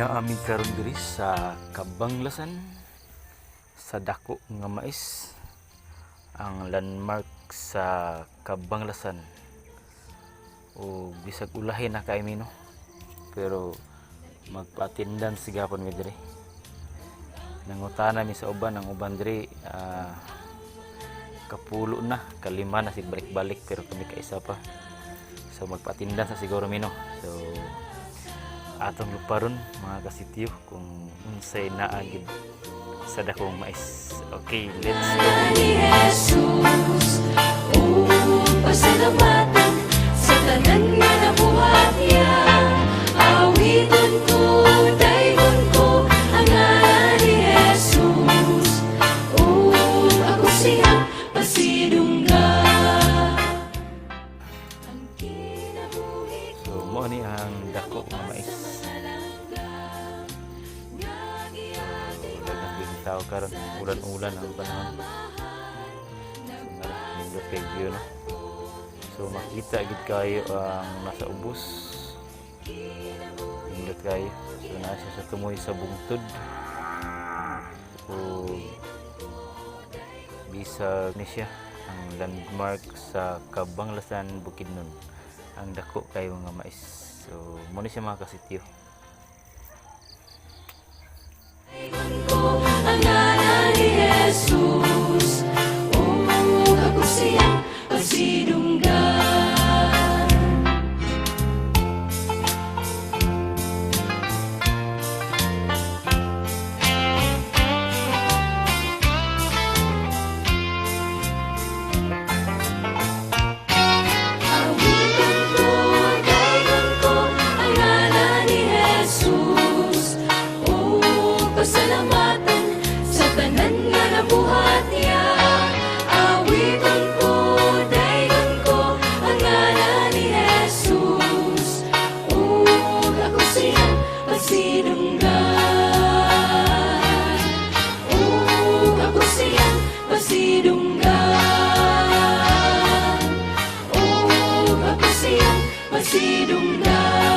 Naa mi karon diri sa Kabanglasan, sa dako nga mais, ang landmark sa Kabanglasan. O bisag ulahi na kay mi, no, pero magpa-attendance gapon mi diri. Nangutana mi sa uban, ang uban diri kapulo na, kalima na sig balik-balik, pero kami kaisa pa. So magpa-attendance na siguro mi, no. So atong luparon, mga kasityo, kung unsay naa gid sa dakong mais. Okay, let's go. Ni Jesus ug pasalamatan sa tanan nga nabuhat niya. Awiton ko, daygon ko ang ngalan ni Jesus ug ako siyang pasidunggan. Ang kinabuhi So mo ni ang dako nga mais. Nga giati So daghang gyud tao karon, ulan-ulan ang panahon. So nara, nindot kay view, no. So makita gid kayo ang nasa ubos. Nindot kayo. So naa siya sa tumoy sa bungtod. O bisag ni siya ang landmark sa Kabanglasan, Bukidnon. Ang dako kayo nga mais. So mo ni siya, mga kasityo. Ko ang ngalan ni Jesus ug ako siyang pasidunggan. Awiton ko, daygon ko ang ngalan ni Jesus ug pasalamatan sa tanan nga nabuhat niya. Awiton ko, daygon ko ang ngalan ni Jesus ug ako siyang pasidunggan. Ug ako siyang pasidunggan. Ug ako siyang pasidunggan.